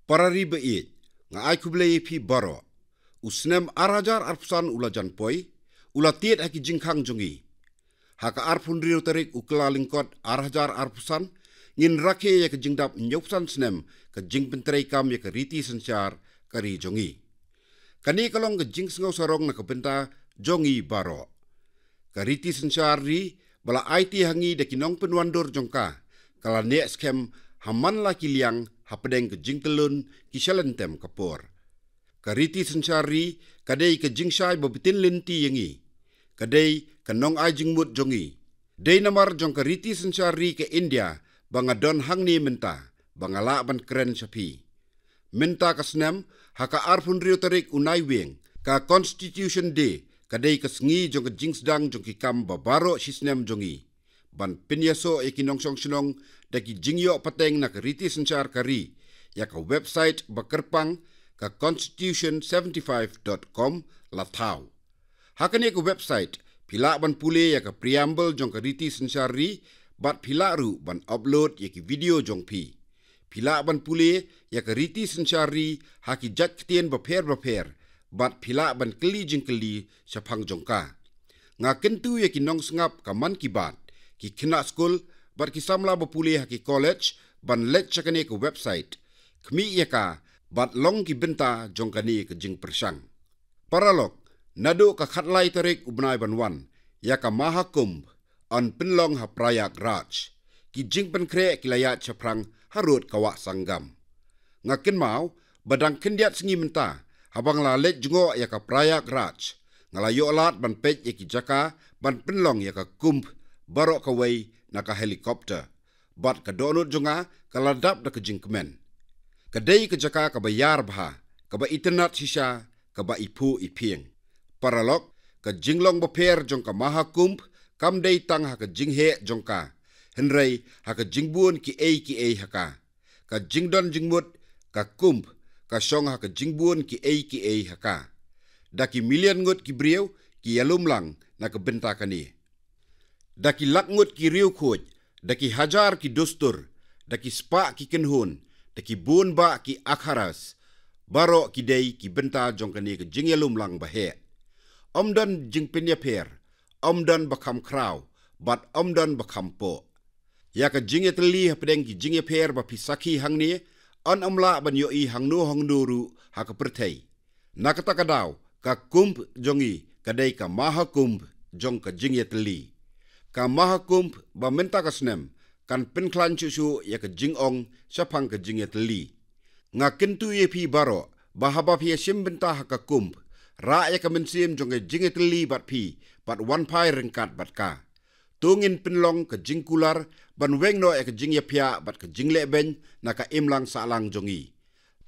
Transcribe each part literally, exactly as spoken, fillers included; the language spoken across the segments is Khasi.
Para ri ba ïeit, nga ai khublei ïa phi baroh. U snem ar hajar arphew san u la jan poi, u la tied ha ki jingkhang jong ngi. Ha ka arphew hynriew tarik u Kyllalyngkot ar hajar arphew san, ngin rakhe ïa ka jingdap hynñiewphew san snem ka jingpyntreikam ïa ka riti synshar ka ri jong ngi. Kane ka long ka jingsngew sarong na ka bynta jong ngi baroh. Ka riti synshar ri ba la aiti ha ngi da ki nongpynwandur jong ka, ka la neh skhem ha man la ki liang hapdeng ka jingtyllun ki shalynter ka por. Ka riti synshar ri ka dei ka jingshai ba btin lynti ïa ngi. Ka dei ka nongai jingmut jong ngi. Dei namar jong ka riti synshar ri ka India ba nga don hangne mynta, ba nga lah ban kren sha phi. Mynta ka snem, ha ka arphew hynriew tarik u Naiwieng, ka Constitution Day, ka dei ka sngi jong ka jingsdang jong ki kam ba baroh shi snem jong ngi. Ban pynïasoh ïa ki nongshong shnong da ki jingïoh pateng na ka riti synshar ka ri, ïa ka website ba kyrpang, ka constitution seventy five dot com la thaw. Ha kane ka website, phi lah ban pule ïa ka preamble jong ka riti synshar ri, bad phi lah ruh ban upload ïa ki video jong phi. Phi lah ban pule ïa ka riti synshar ri ha ki jait ktien bapher bapher, bad phi lah ban kylli jingkylli shaphang jong ka. Nga kyntu ïa ki nongsngap ka Mann Ki Baat, ki khynnah skul, bad ki samla ba pule ha ki college, ban leit sha kane ka website, khmih ïa ka, bad long ki bynta jong kane ka jingpyrshang. Paralok, naduh ka khatlai tarik u bnai ban wan, ïa ka Mahakumbh yn pynlong ha Prayagraj. Ki jingpynkhreh ki la ïaid shaphrang harud ka wah Sangam. Nga kynmaw, ba dang khyndiat sngi mynta, haba nga la leit jngoh ïa ka Prayagraj, nga la ïoh lad ban peit ïa ki jaka ban pynlong ïa ka kumbh baroh kawei na ka helicopter. Bad ka dohnud jong nga ka la dap da ka jingkmen. Ka dei ka jaka kaba ïar bha, kaba itynnad shisha, kaba iphuh iphieng. Paralok, ka jinglong bapher jong ka Mahakumbh kam dei tang ha ka jingheh jong ka, hynrei ha ka jingbun kiei kiei ha ka. Ka jingdon jingmut ka kumbh ka shong ha ka jingbun kiei kiei ha ka. Da ki million ngut ki briew ki ïalum lang na ka bynta kane. Da ki lak ngut ki riewkhuid, da ki hajar ki dustur, da ki spah ki kynhun, da ki bun bah ki akharas, baroh ki dei ki bynta jong kane ka jingïalum lang baheh. Ym don jingpynïapher, ym don ba kham khraw, bad ym don ba kham poh. Ïa ka jingïatylli hapdeng ki jingïapher ba phi sakhi hangne, yn ym lah ban ïohi hangno hangno ruh ha ka pyrthei. Na kata ka daw, ka kumbh jong ngi ka dei ka Mahakumbh jong ka jingïatylli. Ka Mahakumbh ba mynta ka snem kan pynkhlaiñ shuh shuh ïa ka jingong shaphang ka jingïatylli. Nga kyntu ïa phi baroh ba haba phi ïashim bynta ha ka kumbh, rah ïa ka mynsiem jong ka jingïatylli bad phi, bad wan phai ryngkat bad ka. To ngin pynlong ka jingkular ban weng noh ïa ka jingïaphiah bad ka jinglehbeiñ na ka imlang sahlang jong ngi.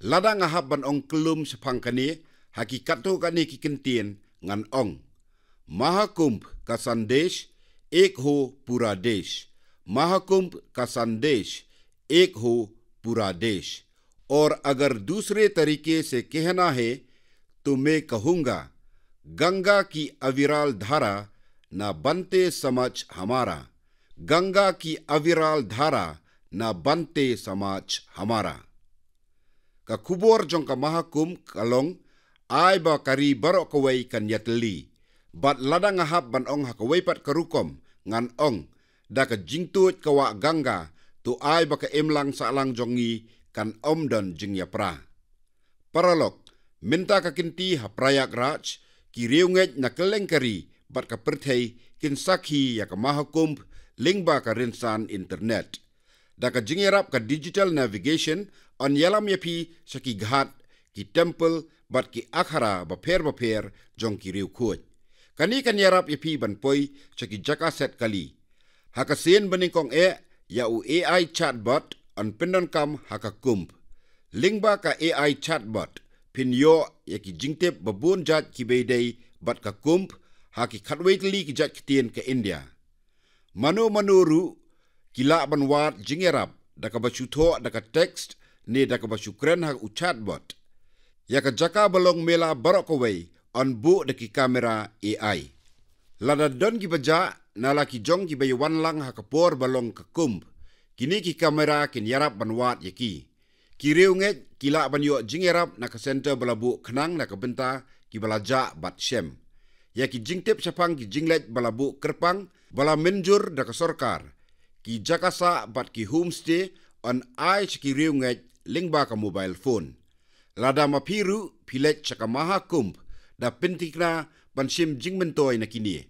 Lada nga hap ban ong kyllum shaphang kane, ha ki katto katne ki kyntien ngan ong: Mahakumbh ka sandesh, ek ho pura desh. Mahakumbh ka sandesh, ek ho pura desh. और अगर दूसरे तरीके से कहना है, तो मैं कहूँगा, गंगा की अविराल धारा ना बनते समझ हमारा। गंगा की अविराल धारा ना बनते समझ हमारा. Ka khubor jong ka Mahakumbh ka long, ai ba ka ri baroh kawei kan ïatylli. Bad lada nga hap ban ong ha kawei pat ka rukom, ngan ong, da ka jingtuid ka wah Ganga, to ai ba ka imlang sahlang jong ngi kan ym don jingïapra. Paralok, mynta ka kynti ha Prayagraj, ki riewngeit na kylleng ka ri bad ka pyrthei kin sakhi ïa ka Mahakumbh lyngba ka rynsan internet. Da ka jingïarap ka digital navigation, yn ïalam ïa phi sha ki ghat, ki temple, bad ki akhara bapher bapher jong ki riewkhuid. Kane kan ïarap ïa phi ban poi sha ki jaka set kali. Ha ka sien banyngkong eh, ïa u A I chatbot yn pyndonkam ha ka kumbh. Lyngba ka A I chatbot, phin ïoh ïa ki jingtip ba bun jait kiba ïadei bad ka kumbh ha ki khatwei tylli ki jait ktien ka India. Mano mano ruh ki lah ban wad jingïarap da kaba shu thoh da ka text ne da kaba shu kren ha u chatbot. Ïa ka jaka ba long mela baroh kawei yn buh da ki kamera A I. Lada don kiba jah na la ki jong kiba ïawan lang ha ka por ba long ka kumbh, kine ki kamera kin ïarap ban wad ïa ki. Ki riewngeit ki lah ban ïoh jingïarap na ka center ba la buh khnang na ka bynta kiba la jah bad shem. Ïa ki jingtip shaphang ki jingleit ba la buh kyrpang ba la mynjur da ka sorkar, ki jaka sah bad ki homestay yn ai sha ki riewngeit lyngba ka mobile phone. Lada ma phi ruh phi leit sha ka Mahakumbh, da pynthikna ban shim jingmyntoi na kine.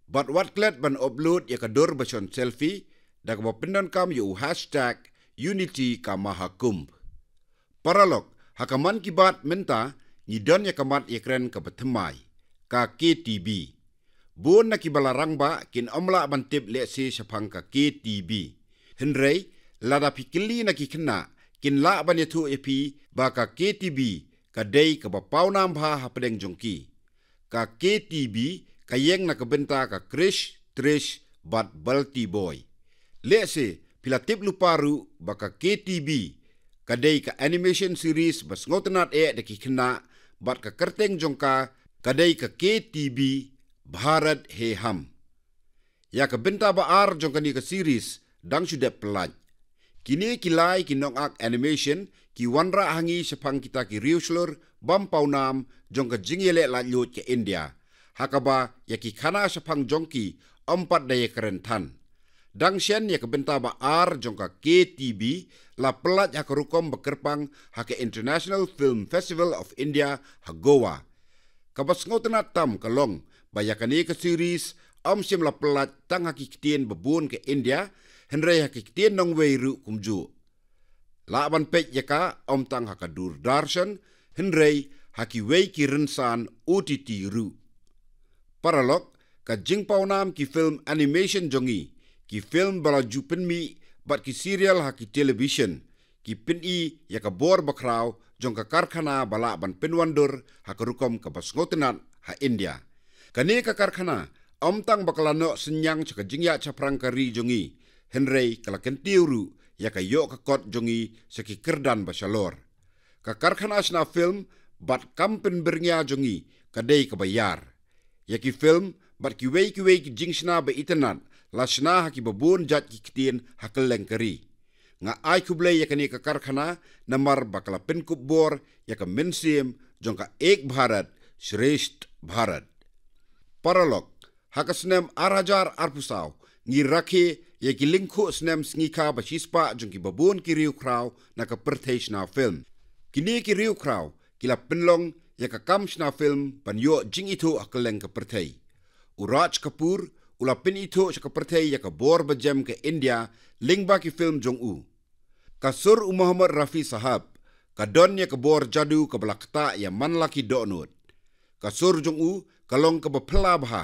Bad wat klet ban upload ïa ka dur ba shon selfie da kaba pyndonkam ïa u hashtag Unity ka Mahakumbh. Paralok, ha ka Mann Ki Baat mynta ngi don ïa ka mat ïakren kaba thymmai, ka K T B. Bun na kiba la rangbah kin ym lah ban tip lehse shaphang ka K T B. Hynrei lada phi kylli na ki khynnah, kin lah ban ïathuh ïa phi ba ka K T B ka dei kaba pawnam bha hapdeng jong ki. Ka K T B ka ïeng na ka bynta ka Krish, Trish bad Balti Boy. Lehse phi la tip lypa ruh ba ka K T B ka dei ka animation series ba sngewtynnad eh da ki khynnah, bad ka kyrteng jong ka ka dei ka K T B Bharat Hai Hum. Ïa ka bynta ba ar jong kane ka series dang shu dep pyllait. Kine ki lai ki nongak animation ki wanrah ha ngi shaphang kita ki riewshlur bym pawnam jong ka jingïaleh laitluid ka India, ha kaba ïa ki khana shaphang jong ki ym pat da ïakren than. Dang shen ïa ka bynta ba ar jong ka K T B la pyllait ha ka rukom ba kyrpang ha ka International Film Festival of India ha Goa. Kaba sngewtynnad tam ka long ba ïa kane ka series ym shym la pyllait tang ha ki ktien babun ka India, hynrei ha ki ktien nongwei ruh kumjuh. Lah ban peit ïa ka ym tang ha ka Doordarshan, hynrei ha kiwei ki rynsan O T T ruh. Paralok, ka jingpawnam ki film animation jong ngi, ki film ba la ju pynmih bad ki serial ha ki television, ki pyni ïa ka bor bakhraw jong ka karkhana ba lah ban pynwandur ha ka rukom kaba sngewtynnad ha India. Kane ka karkhana ym tang ba ka la noh synñiang sha ka jingïaid shaphrang ka ri jong ngi, hynrei ka la kyntiew ruh ïa ka ïoh ka kot jong ngi sha ki kyrdan ba shalor. Ka karkhana shna film bad kam pynbyrngia jong ngi ka dei kaba ïar. Ïa ki film bad kiwei kiwei ki jingshna ba itynnad la shna ha kiba bun jait ki ktien ha kylleng ka ri. Nga ai khublei ïa kane ka karkhana namar ba ka la pynkup bor ïa ka mynsiem jong ka Ek Bharat Shreshtha Bharat. Paralok, ha ka snem ar hajar arphew saw ngi rakhe ïa ki lyngkhuh snem sngikha ba shispah jong kiba bun ki riewkhraw na ka pyrthei shna film. Kine ki riewkhraw ki la pynlong ïa ka kam shna film ban ïoh jingithuh ha kylleng ka pyrthei. U Raj Kapoor u la pynithuh sha ka pyrthei ïa ka bor bajem ka India lyngba ki film jong u. Ka sur u Mohammad Rafi Sahab ka don ïa ka bor jadu kaba la ktah ïa man la ki dohnud. Ka sur jong u ka long kaba phylla bha.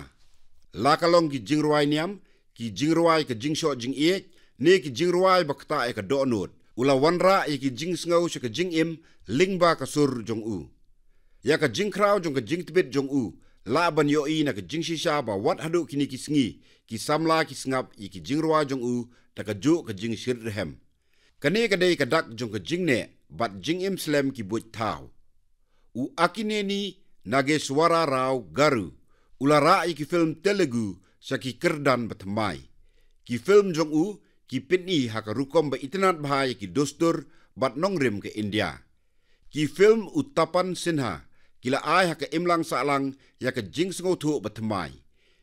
La ka long ki jingrwai niam, ki jingrwai ka jingshoh jingïeit, ne ki jingrwai ba ktah ïa ka dohnud, u la wanrah ïa ki jingsngew sha ka jingim lyngba ka sur jong u. Ïa ka jingkhraw jong ka jingtbit jong u lah ban ïohi na ka jingshisha ba wat haduh kine ki sngi ki samla ki sngap ïa ki jingrwai jong u da kajuh ka jingshitrhem. Kane ka dei ka dak jong ka jingneh bad jingim slem ki buit thaw. U Akineni Nageshwara Rao Garu u la rah ïa ki film Telugu sha ki kyrdan bathymmai. Ki film jong u ki pyni ha ka rukom ba itynnad bha ïa ki dustur bad nongrim ka India. Ki film u Tapan Sinha ki la ai ha ka imlang sahlang ïa ka jingsngewthuh bathymmai.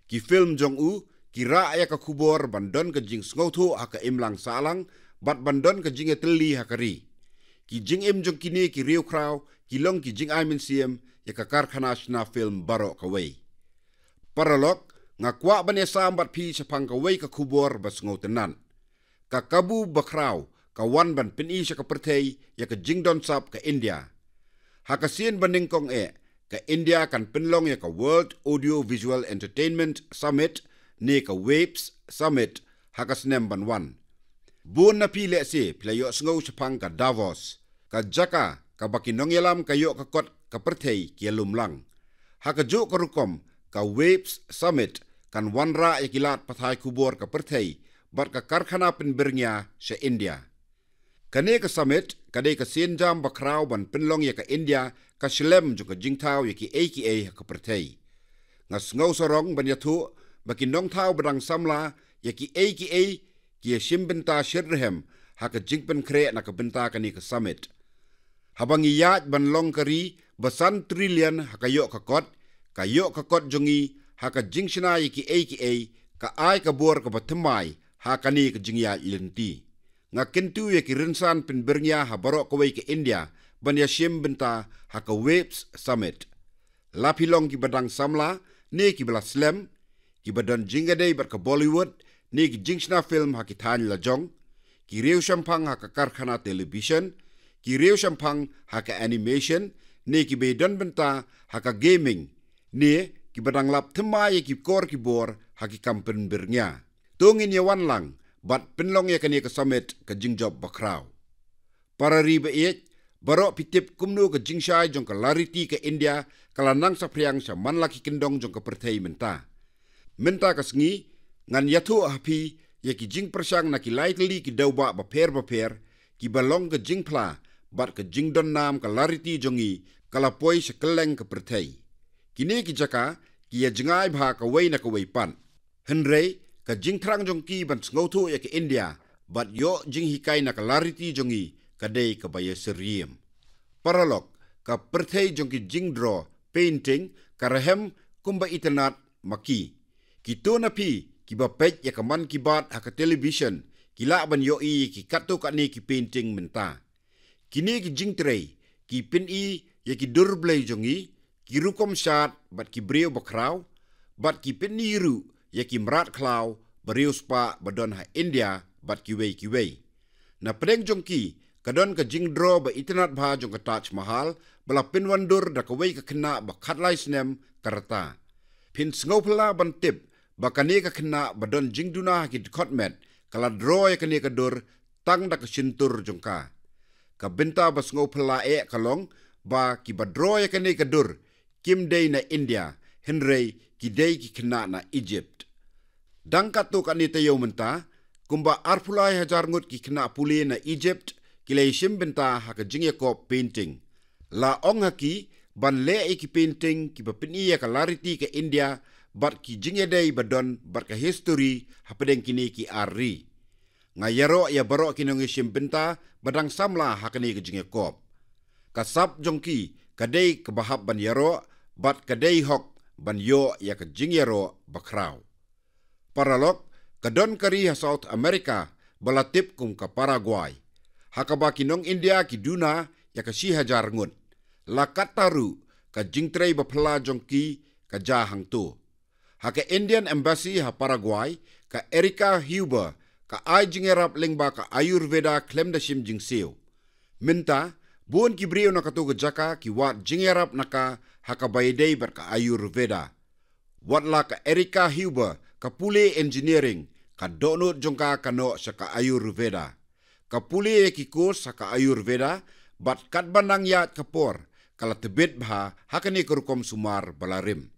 Ki film jong u ki rah ïa ka khubor ban don ka jingsngewthuh ha ka imlang sahlang bad ban don ka jingïatylli ha ka ri. Ki jingim jong kine ki riewkhraw ki long ki jingai mynsiem ïa ka karkhana shna film baroh kawei. Paralok, nga kwah ban ïasam bad phi shaphang kawei ka khubor ba sngewtynnad. Ka kabu bakhraw ka wan ban pyni sha ka pyrthei ïa ka jingdon sap ka India. Ha ka sien ba nyngkong eh, ka India kan pynlong ïa ka World Audio Visual Entertainment Summit ne ka WAVES Summit ha ka snem ban wan. Bun na phi lehse phi la ïohsngew shaphang ka Davos, ka jaka kaba ki nongïalam ka ïoh ka kot ka pyrthei ki ïalum lang. Ha kajuh ka rukom, ka WAVES Summit kan wanrah ïa ki lad pathai khubor ka pyrthei bad ka karkhana pynbyrngia sha India. Kane ka summit ka dei ka sienjam bakhraw ban pynlong ïa ka India ka shlem jong ka jingthaw ïa kiei kiei ha ka pyrthei. Nga sngew sarong ban ïathuh ba ki nongthaw ba dang samla ïa kiei kiei ki ïashim bynta shitrhem ha ka jingpynkhreh na ka bynta kane ka summit. Haba ngi ïaid ban long ka ri ba san trillion ha ka ïoh ka kot, ka ïoh ka kot jong ngi ha ka jingshna ïa kiei kiei ka ai ka bor kaba thymmai ha kane ka jingïaid lynti. Nga kyntu ïa ki rynsan pynbyrngia ha baroh kawei ka India ban ïashim bynta ha ka WAVES Summit. La phi long kiba dang samla ne kiba la slem, kiba don jingïadei bad ka Bollywood ne ki jingshna film ha ki thaiñ lajong, ki riew shemphang ha ka karkhana television, ki riew shemphang ha ka animation ne kiba ïadon bynta ha ka gaming, ne kiba dang lap thymmai ïa ki kor ki bor ha ki kam pynbyrngia. To ngin ïawan lang bad pynlong ïa kane ka summit ka jingjop bakhraw. Para ri ba ïeit, baroh phi tip kumno ka jingshai jong ka lariti ka India ka la nang saphriang sha man la ki kyndong jong ka pyrthei mynta. Mynta ka sngi ngan ïathuh ha phi ïa ki jingpyrshang na ki lai tylli ki dewbah bapher bapher kiba long ka jingphla bad ka jingdon nam ka lariti jong ngi ka la poi sha kylleng ka pyrthei. Kine ki jaka ki ïa jngai bha kawei na kawei pat. Hynrei ka jingthrang jong ki ban sngewthuh ïa ka India bad ïoh jinghikai na ka lariti jong ngi ka dei kaba ïasyriem. Paralok, ka pyrthei jong ki jingdraw, painting, ka rhem kumba itynnad ma ki. Kito na phi kiba peit ïa ka Mann Ki Baat ha ka television ki lah ban ïohi ïa ki katto katne ki painting mynta. Kine ki jingtrei ki pyni ïa ki dur Blei jong ngi, ki rukom shad bad ki briew bakhraw, bad ki pyni ruh ïa ki mrad khlaw bariewspah ba don ha India bad kiwei kiwei. Na pdeng jong ki ka don ka jingdraw ba itynnad bha jong ka Taj Mahal ba la pynwandur da kawei ka khynnah ba khatlai snem ka rta. Phin sngewphylla ban tip ba kane ka khynnah ba don jingduna ha ki dkhot met ka la draw ïa kane ka dur tang da ka shyntur jong ka. Ka bynta ba sngewphylla eh ka long ba kiba draw ïa kane ka dur kim dei na India, hynrei ki dei ki khynnah na Egypt. Dang katto katne taïew mynta, kumba arphew lai hajar ngut ki khynnah pule na Egypt ki la ïashim bynta ha ka jingïakop painting. La ong ha ki ban leh ïa ki painting kiba pyni ïa ka lariti ka India bad ki jingïadei ba don bad ka history hapdeng kine ki ar ri. Nga ïaroh ïa baroh ki nongïashim bynta ba dang samla ha kane ka jingïakop. Ka sap jong ki ka dei kaba hap ban ïaroh bad ka dei hok ban ïoh ïa ka jingïaroh bakhraw. Paralok, ka don ka ri ha South America ba la tip kum ka Paraguay, ha kaba ki nong India ki duna ïa ka shi hajar ngut. La katta ruh ka jingtrei baphylla jong ki ka jia hangto. Ha ka Indian Embassy ha Paraguay, ka Erika Huber ka ai jingïarap lyngba ka Ayurveda khlem da shim jingsiew. Mynta bun ki briew na kato ka jaka ki wad jingïarap na ka ha kaba ïadei bad ka Ayurveda. Wat la ka Erika Huber ka pule engineering, ka dohnud jong ka ka noh sha ka Ayurveda. Ka pule ïa ki course ha ka Ayurveda bad katba nang ïaid ka por ka la tbit bha ha kane ka rukom sumar ba la rim.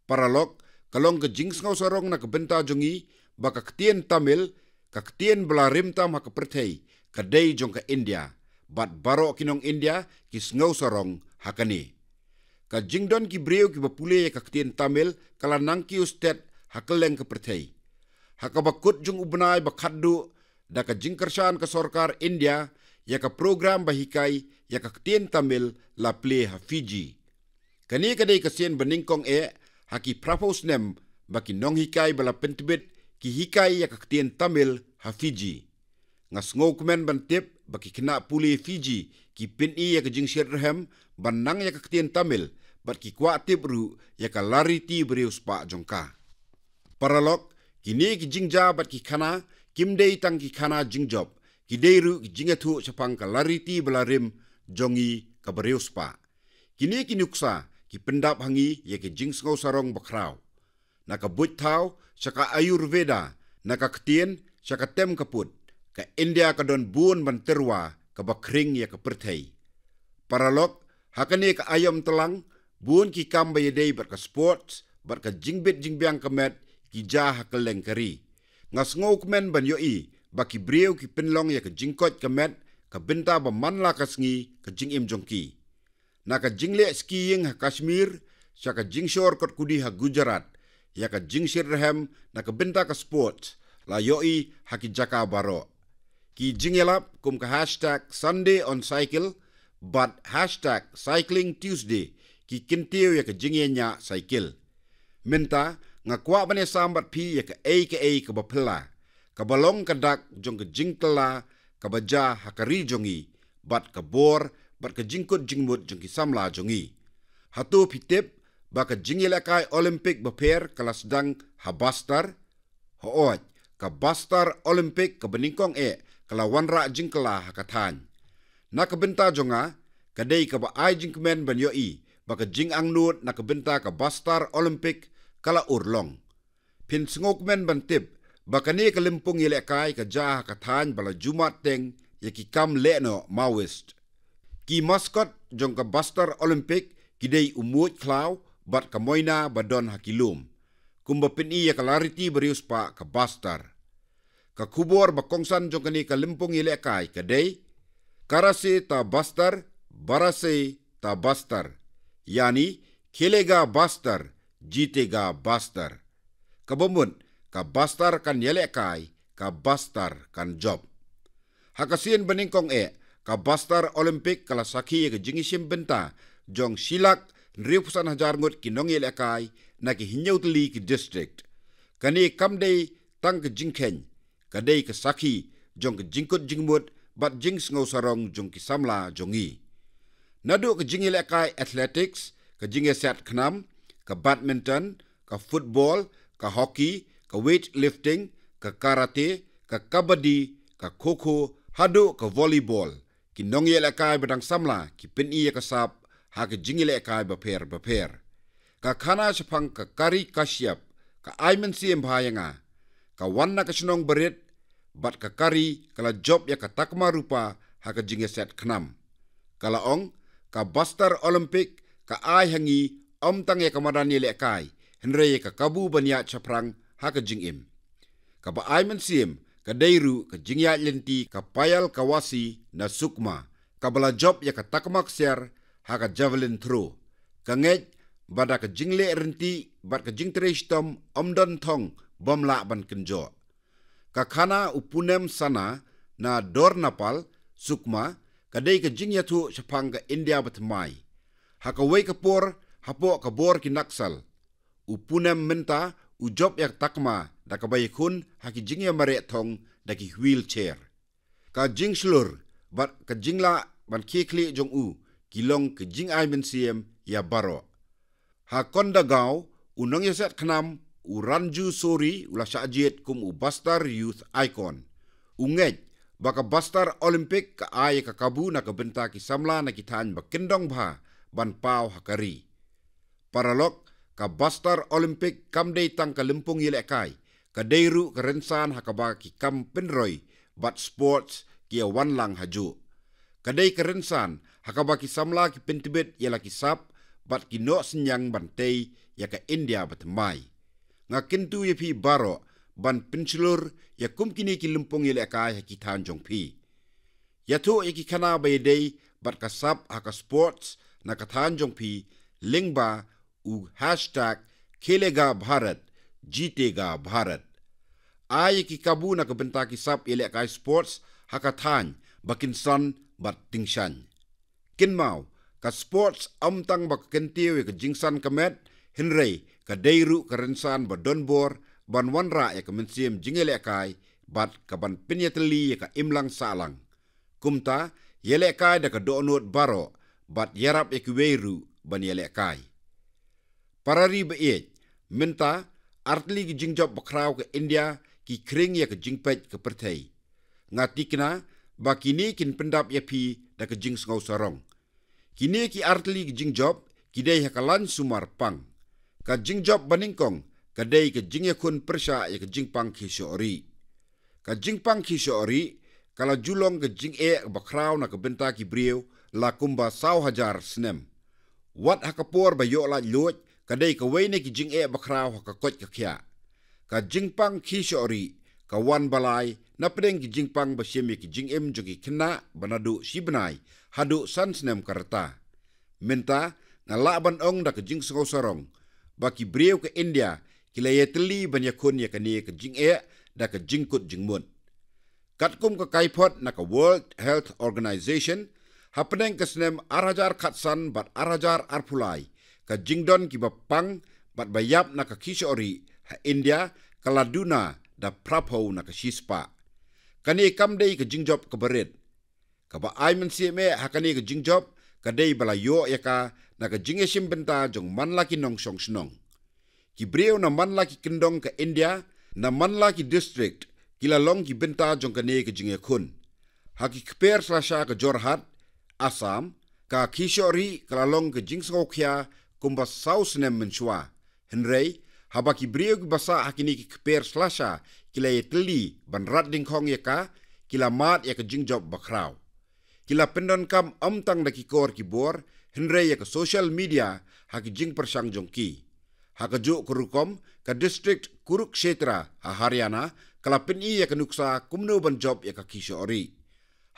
Paralok, ka long ka jingsngewsarong na ka bynta jong ngi ba ka ktien Tamil, ka ktien ba la rim tam ha ka pyrthei, ka dei jong ka India bad baroh ki nong India ki sngewsarong ha kane. Ka jingdon ki briew kiba pule ïa ka ktien Tamil ka la nang kiew stet ha kylleng ka pyrthei. Ha kaba kut jong u bnai ba khatduh, da ka jingkyrshan ka sorkar India ïa ka program ba hikai ïa ka ktien Tamil la plie ha Fiji. Kane ka dei ka sien ba nyngkong eh ha ki phraphew snem ba ki nonghikai ba la pyntbit ki hikai ïa ka ktien Tamil ha Fiji. Nga sngewkmen ban tip ba ki khynnah pule Fiji ki pyni ïa ka jingshit rhem ban nang ïa ka ktien Tamil bad ki kwah tip ruh ïa ka lariti bariewspah jong ka. Paralok, kine ki jingjia bad ki khana kim dei tang ki khana jingjop, ki dei ruh ki jingïathuh shaphang ka lariti ba la rim jong ngi ka bariewspah. Kine ki nuksa ki pyndap ha ngi ïa ki jingsngewsarong bakhraw. Na ka buit thaw sha ka Ayurveda, na ka ktien sha ka tem ka put, ka India ka don bun ban tyrwa kaba khring ïa ka pyrthei. Paralok, ha kane ka aïom tlang, bun ki kam ba ïadei bad ka sports bad ka jingbit jingbiang ka met ki jia ha kylleng ka ri. Nga sngewkmen ban ïohi ba ki briew ki pynlong ïa ka jingkoit ka met ka bynta ba man la ka sngi ka jingim jong ki. Na ka jingleh skiing ha Kashmir sha ka jingshor kot kudi ha Gujarat, ïa ka jingshit rhem na ka bynta ka sports la ïohi ha ki jaka baroh. Ki jingïalap kum ka hashtag Sunday on Cycle bad hashtag Cycling Tuesday ki kyntiew ïa ka jingïañiah cycle. Mynta nga kwah ban ïasam bad phi ïa kaei kaei kaba phylla, kaba long ka dak jong ka jingkylla kaba jia ha ka ri jong ngi, bad ka bor bad ka jingkut jingmut jong ki samla jong ngi. Hato phi tip ba ka jingïalehkai Olympic bapher ka la sdang ha Bastar? Hooid, ka Bastar Olympic kaba nyngkong eh ka la wanrah jingkylla ha ka thaiñ. Na ka bynta jong nga, ka dei kaba ai jingkmen ban ïohi ba ka jingangnud na ka bynta ka Bastar Olympic ka la urlong. Phin sngewkmen ban tip ba kane ka lympung ïalehkai ka jia ha ka thaiñ ba la ju mad teng ïa ki kam lehnoh Maoist. Ki mascot jong ka Bastar Olympic ki dei u muid khlaw bad ka moina ba don ha ki lum, kumba pyni ïa ka lariti ba riewspah ka Bastar. Ka khubor ba kongsan jong kane ka lympung ïalehkai ka dei: Karase ta Bastar, barase ta Bastar, yani khelega Bastar, jitega Bastar. Kaba mut, ka Bastar kan ïalehkai, ka Bastar kan jop. Ha ka sien ba nyngkong eh, ka Bastar Olympic ka la sakhi ïa ka jingïashim bynta jong shi lak hynriewphew san hajar ngut ki nongïalehkai na ki hynñiew tylli ki district. Kane kam dei tang ka jingkheiñ, ka dei ka sakhi jong ka jingkut jingmut bad jingsngewsarong jong ki samla jong ngi. Naduh ka jingïalehkai athletics, ka jingïasiat khnam, ka badminton, ka football, ka hockey, ka weightlifting, ka karate, ka kabaddi, ka kho kho, haduh ka volleyball, ki nongïalehkai ba dang samla ki pyni ïa ka sap ha ka jingïalehkai bapher bapher. Ka khana shaphang ka Kari Kashyap ka ai mynsiem bha ïa nga. Ka wan na ka shnong barit, bad ka Kari ka la jop ïa ka takma rupa ha ka jingïasiat khnam. Ka la ong, ka Bastar Olympic ka ai ha ngi ym tang ïa ka madan ïalehkai, hynrei ïa ka kabu ban ïaid shaphrang ha ka jingim. Kaba ai mynsiem ka dei ruh ka jingïaid lynti ka Payal Kawase na Sukma, kaba la jop ïa ka takma ksiar ha ka javelin throw. Ka ngeit ba da ka jingleh rynti bad ka jingtrei shitom, ym don thong bym lah ban kynjoh. Ka khana u Punem Sana na Dornapal, Sukma, ka dei ka jingïathuh shaphang ka India bathymmai. Ha kawei ka por, hapoh ka bor ki Naxal, u Punem mynta u jop ïa ka takma da kaba ïakhun ha ki jingïamareh thong da ki wheelchair. Ka jingshlur bad ka jinglah ban khie khlieh jong u ki long ka jingai mynsiem ïa baroh. Ha Kondagaon, u nongïasiat khnam u Ranju Suri u la shah jied kum u Bastar Youth Icon. U ngeit ba ka Bastar Olympic ka ai ka kabu na ka bynta ki samla na ki thaiñ ba kyndong bha ban paw ha ka ri. Paralok, ka Bastar Olympic kam dei tang ka lympung ïalehkai, ka dei ruh ka rynsan ha kaba ki kam pynroi bad sports ki ïawan lang hajuh. Ka dei ka rynsan ha kaba ki samla ki pyntbit ïa la ki sap bad ki noh synñiang ban tei ïa ka India bathymmai. Nga kyntu ïa phi baroh ban pynshlur ïa kum kine ki lympung ïalehkai ha ki thaiñ jong phi. Ïathuh ïa ki khana ba ïadei bad ka sap ha ka sports na ka thaiñ jong phi lyngba u hashtag khelega Bharat, jitega Bharat. Ai ïa ki kabu na ka bynta ki sap ïalehkai sports ha ka thaiñ ba kin san bad tyngshaiñ. Kynmaw, ka sports ym tang ba ka kyntiew ïa ka jingsan ka met, hynrei ka dei ruh ka rynsan ba don bor ban wanrah ïa ka mynsiem jingïalehkai bad ka ban pynïatylli ïa ka imlang sahlang. Kumta, ïalehkai da ka dohnud baroh bad ïarap ïa kiwei ruh ban ïalehkai. Para ri ba ïeit, mynta artylli ki jingjop bakhraw ka India ki khring ïa ka jingpeit ka pyrthei. Nga tikna ba kine kin pyndap ïa phi da ka jingsngewsarong. Kine ki artylli ki jingjop ki dei ha ka lain sumar pang. Ka jingjop ba nyngkong ka dei ka jingïakhun pyrshah ïa ka jingpang khie shoh rieh. Ka jingpang khie shoh rieh ka la ju long ka jingeh bakhraw na ka bynta ki briew la kumba saw hajar snem. Wat ha ka por ba ïoh laitluid, ka dei kawei na ki jingeh bakhraw ha ka koit ka khiah. Ka jingpang khie shoh rieh ka wan balai napdeng ki jingpang ba shim ïa ki jingim jong ki khynnah ba naduh shi bnai haduh san snem ka rta. Mynta nga lah ban ong da ka jingsngewsarong ba ki briew ka India ki la ïatylli ban ïakhun ïa kane ka jingeh da ka jingkut jingmut. Katkum ka kaiphod na ka World Health Organization, Hapdeng ka snem ar hajar khatsan bad ar hajar arphew lai, ka jingdon kiba pang bad ba ïap na ka khih shoh rieh ha India ka la duna da phraphew na ka shispah. Kane kam dei ka jingjop kaba rit. Kaba ai mynsiem eh ha kane ka jingjop ka dei ba la ïoh ïa ka na ka jingïashim bynta jong man la ki nongshong shnong. Ki briew na man la ki kyndong ka India, na man la ki district, ki la long ki bynta jong kane ka jingïakhun. Ha ki kper slasha ka Jorhat, Assam, ka khih shoh rieh ka la long ka jingsngewkhia kumba saw snem mynshuwa. Hynrei, haba ki briew kiba sah ha kine ki kper slasha ki la ïatylli ban rat dyngkhong ïa ka, ki la mad ïa ka jingjop bakhraw. Ki la pyndonkam ym tang da ki kor ki bor, hynrei ïa ka social media ha ki jingpyrshang jong ki. Ha kajuh ka rukom, ka district Kurukshetra ha Haryana ka la pyni ïa ka nuksa kumno ban jop ïa ka khih shoh rieh.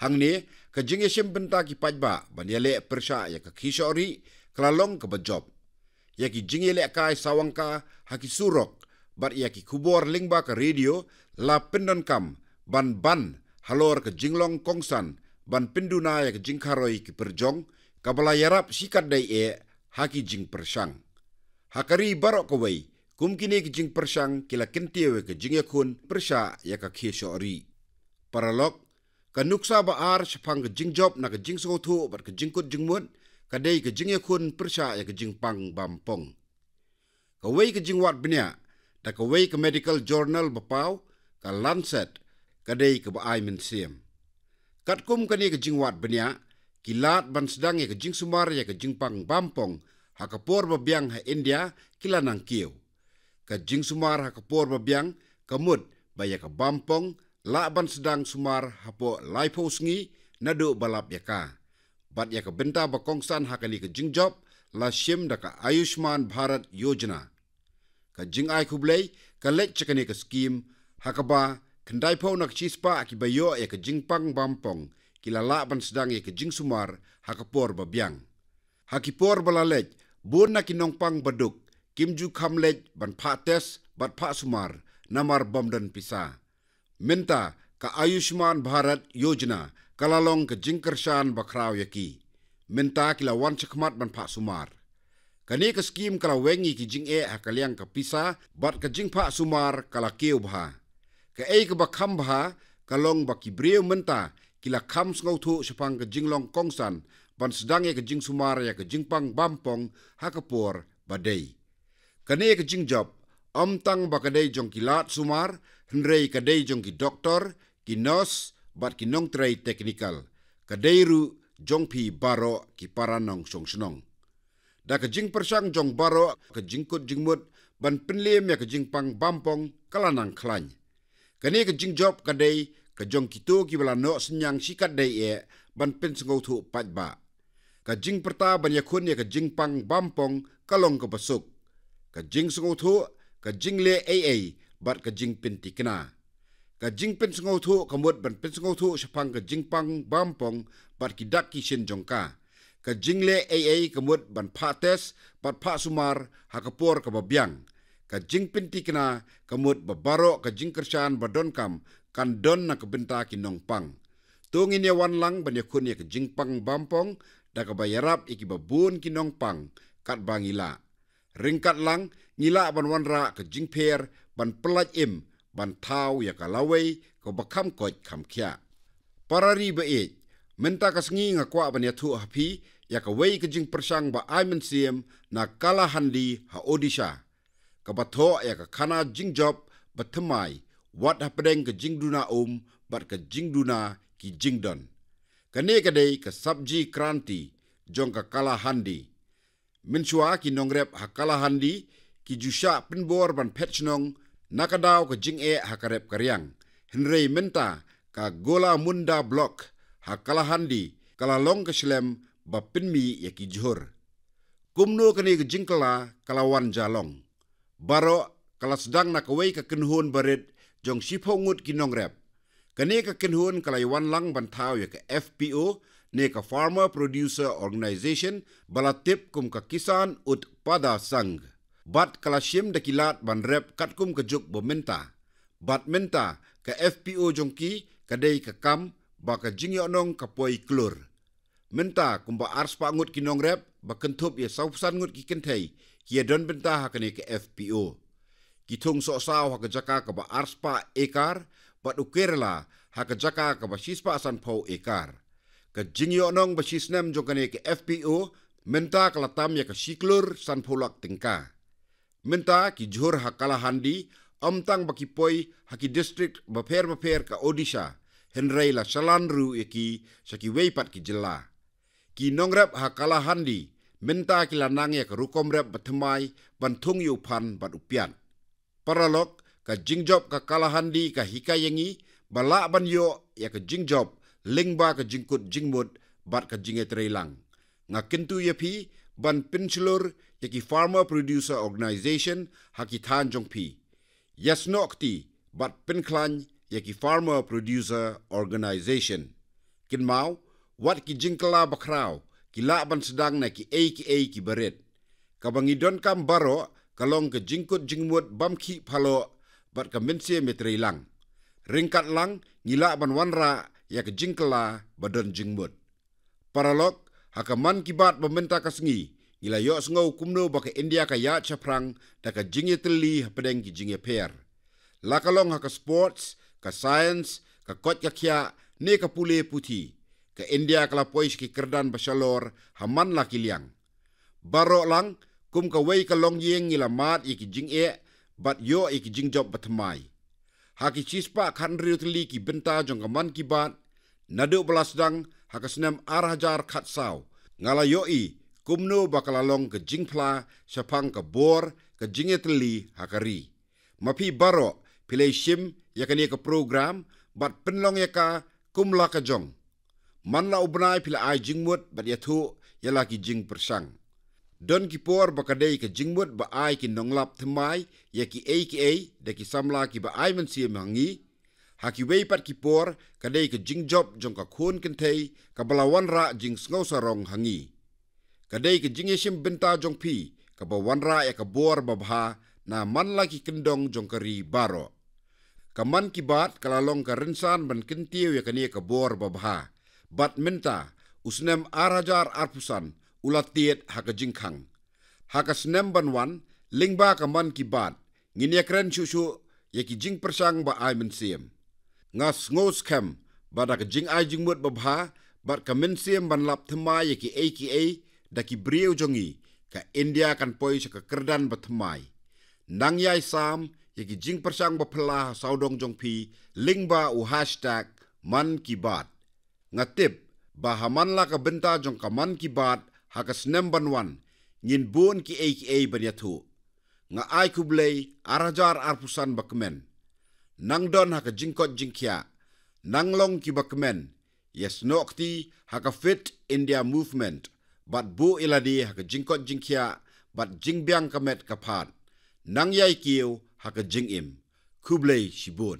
Hangne, ka jingïashim bynta ki paidbah ban ïaleh pyrshah ïa ka khih shoh rieh ka la long kaba jop. Ïa ki jingïalehkai sawang ka ha ki surok bad ïa ki khubor lyngba ka radio la pyndonkam ban ban halor ka jinglong kongsan ban pynduna ïa ka jingkharoi ki pyrjong, kaba la ïarap shikatdei eh ha ki jingpyrshang. Ha ka ri baroh kawei, kum kine ki jingpyrshang ki la kyntiew ïa ka jingïakhun pyrshah ïa ka khih shoh rieh. Paralok, ka nuksa ba ar shaphang ka jingjop na ka jingsngewthuh bad ka jingkut jingmut ka dei ka jingïakhun pyrshah ïa ka jingpang bampong. Kawei ka jingwad bniah da kawei ka medical journal ba paw, ka Lancet, ka dei kaba ai mynsiem. Katkum kane ka jingwad bniah, ki lad ban sdang ïa ka jingsumar ïa ka jingpang bampong ha ka por ba biang ha India ki la nang kiew. Ka jingsumar ha ka por ba biang ka mut ba ïa ka bampong lah ban sdang sumar hapoh laiphew sngi naduh ba lap ïa ka. Bad ïa ka bynta ba kongsan ha kane ka jingjop la shim da ka Ayushman Bharat Yojana. Ka jingai khublei ka leit sha kane ka skhim ha kaba khyndaiphew na ka shispah kiba ïoh ïa ka jingpang bampong ki la lah ban sdang ïa ka jingsumar ha ka por ba biang. Ha ki por ba la leit, bun na ki nongpang baduk kim ju kham leit ban phah test bad phah sumar namar bym don pisa. Mynta ka Ayushman Bharat Yojana ka la long ka jingkyrshan bakhraw ïa ki. Mynta ki la wan shakhmat ban phah sumar. Kane ka skhim ka la weng ïa ki jingeh ha ka liang ka pisa bad ka jingphah sumar ka la kiew bha. Kaei kaba kham bha ka long ba ki briew mynta ki la kham sngewthuh shaphang ka jinglong kongsan ban sdang ïa ka jingsumar ïa ka jingpang bampong ha ka por ba dei. Kane ka jingjop ym tang ba ka dei jong ki lad sumar, hynrei ka dei jong ki doktor, ki nurse bad ki nongtrei teknikal. Ka dei ruh jong phi baroh ki para nongshong shnong. Da ka jingpyrshang jong baroh, ka jingkut jingmut ban pynliem ïa ka jingpang bampong ka la nang khlaiñ. Kane ka jingjop ka dei ka jong kito kiba la noh synñiang shikatdei eh ban pynsngewthuh paidbah. Ka jingpyrta ban ïakhun ïa ka jingpang bampong ka long kaba suk. Ka jingsngewthuh, ka jingleh ei ei bad ka jingpynthikna. Ka jingpynsngewthuh ka mut ban pynsngewthuh shaphang ka jingpang bampong bad ki dak ki shin jong ka. Ka jingleh ei ei ka mut ban phah test bad phah sumar ha ka por kaba biang. Ka jingpynthikna ka mut ba baroh ka jingkyrshan ba donkam kan don na ka bynta ki nongpang. To ngin ïa wan lang ban ïakhun ïa ka jingpang bampong da kaba ïarap ïa kiba bun ki nongpang katba ngi lah. Ryngkat lang ngi lah ban wanrah ka jingpher ban pyllait im ban thaw ïa ka lawei kaba kham koit kham khiah. Para ri ba ïeit, mynta ka sngi nga kwah ban ïathuh ha phi ïa kawei ka jingpyrshang ba ai mynsiem na Kalahandi ha Odisha, kaba thoh ïa ka khana jingjop ba thymmai wat hapdeng ka jingduna um bad ka jingduna ki jingdon. Kane ka dei ka Sabji Kranti jong ka Kalahandi. Mynshuwa ki nongrep ha Kalahandi ki ju shah pynbor ban phet shnong na ka daw ka jingeh ha ka rep ka riang. Hynrei mynta ka Golamunda Block ha Kalahandi ka la long ka shlem ba pynmih ïa ki jhur. Kumno kane ka jingkylla ka la wan ja long? Baroh ka la sdang na kawei ka kynhun barit jong shiphew ngut ki nongrep. Kane ka kynhun ka la ïawan lang ban thaw ïa ka F P O ne ka Farmer Producer Organization ba la tip kum ka Kisan Utpada Sangh. Bad ka la shim da ki lad ban rep katkum ka juk ba mynta. Bad mynta ka F P O jong ki ka dei ka kam ba ka jingïohnong ka poi klur. Mynta kumba arspah ngut ki nongrep ba kynthup ïa sawphew san ngut ki kynthei ki ïa don bynta ha kane ka F P O. Ki thung sohsaw ha ka jaka kaba arspah ekar bad u Kerala ha ka jaka kaba shispah sanphew ekar. Ka jingïohnong ba shi snem jong kane ka F P O mynta ka la tam ïa ka shi klur sanphew lak tyngka. Mynta ki jhur ha Kalahandi ym tang ba ki poi ha ki district bapher bapher ka Odisha, hynrei la shalan ruh ïa ki sha kiwei pat ki jylla. Ki nongrep ha Kalahandi mynta ki la nang ïa ka rukom rep bathymmai ban thung ïa u phan bad u piat. Paralok, ka jingjop ka Kalahandi ka hikai ïa ngi ba lah ban ïoh ïa ka jingjop lyngba ka jingkut jingmut bad ka jingïatreilang. Nga kyntu ïa phi ban pynshlur ïa ki Farmer Producer Organization ha ki thaiñ jong phi. Ïasnoh kti bad pynkhlaiñ ïa ki Farmer Producer Organization. Kynmaw, wat ki jingkylla bakhraw ki lah ban sdang na kiei kiei kiba rit. Kaba ngi donkam baroh ka long ka jingkut jingmut bym khih phaloh bad ka mynsiem ïatreilang. Ryngkat lang ngi lah ban wanrah ïa ka jingkylla ba don jingmut. Paralok, ha ka Mann Ki Baat ba mynta ka sngi ngi la ïohsngew kumno ba ka India ka ïaid shaphrang da ka jingïatylli hapdeng ki jingïapher. La ka long ha ka sports, ka science, ka koit ka khiah ne ka pule puthi, ka India ka la poi sha ki kyrdan ba shalor ha man la ki liang. Baroh lang, kum kawei ka longïing ngi la mad ïa ki jingeh bad ïoh ïa ki jingjop bathymmai. Ha ki shispah khathynriew tylli ki bynta jong ka Mann Ki Baat naduh ba la sdang ha ka snem ar hajar khatsaw, nga la ïohi kumno ba ka la long ka jingphla shaphang ka bor ka jingïatylli ha ka ri. Ma phi baroh phi la ïashim ïa kane ka program bad pynlong ïa ka kum la ka jong. Man la u bnai phi la ai jingmut bad ïathuh ïa la ki jingpyrshang. Don ki por ba ka dei ka jingmut ba ai ki nonglap thymmai ïa kiei kiei da ki samla kiba ai mynsiem ha ngi. Ha kiwei pat ki por ka dei ka jingjop jong ka khun kynthei kaba la wanrah jingsngew sarong ha ngi. Ka dei ka jingïashim bynta jong phi kaba wanrah ïa ka bor babha na man la ki kyndong jong ka ri baroh. Ka Mann Ki Baat ka la long ka rynsan ban kyntiew ïa kane ka bor babha. Bad mynta, u snem ar hajar arphew san u la tied ha ka jingkhang. Ha ka snem ban wan, lyngba ka Mann Ki Baat ngin ïakren shuh shuh ïa ki jingpyrshang ba ai mynsiem. Nga sngewskhem ba da ka jingai jingmut babha bad ka mynsiem ban lap thymmai ïa kiei kiei da ki briew jong ngi, ka India kan poi sha ka kyrdan bathymmai. Nang ïai sam ïa ki jingpyrshang baphylla ha sawdong jong phi lyngba u hashtag Mann Ki Baat. Nga tip ba ha man la ka bynta jong ka Mann Ki Baat ha ka snem ban wan, ngin bun kiei kiei ban ïathuh. Nga ai khublei ar hajar arphew san ba kmen. Nang don ha ka jingkoit jingkhiah, nang long kiba kmen. Ïasnoh kti ha ka Fit India Movement bad buh ïa lade ha ka jingkoit jingkhiah bad jingbiang ka met ka phad. Nang ïai kiew ha ka jingim. Khublei shibun.